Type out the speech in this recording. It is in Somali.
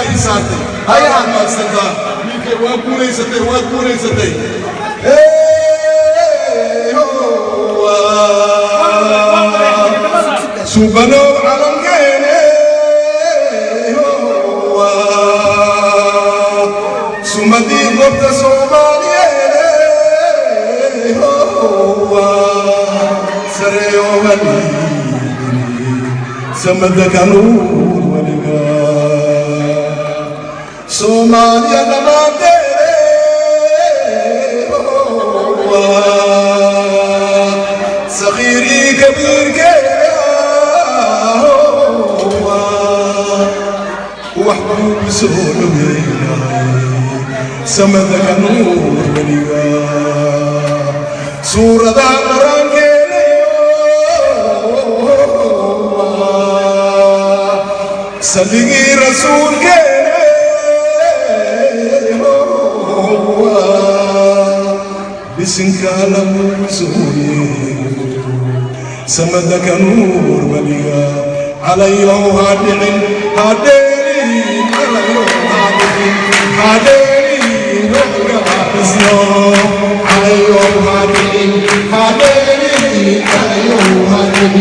Waa ii saartay. Hayaha maadsantaa wiilkay, waa guulaysatay, waa guulaysatay. Hey, subanow calankeene, sumadii gobta Soomaaliyeed, sareeyowani samada kanuur weliga Soomaaliya dhammaanteede, saqiirii kabiirkeeda, wax kuugu soo dhoweeyay samada kanuur weliga, suuradaha qur-aankeena, salligii rasuulkeena, bisinka lagu sooye samada kanuur weliga. Calayow ha dhicin, ha dheelin, calayow ha dhicin, ha dheelin, isno calayow ha dhicin, ha dheelin, calayow ha dhicin.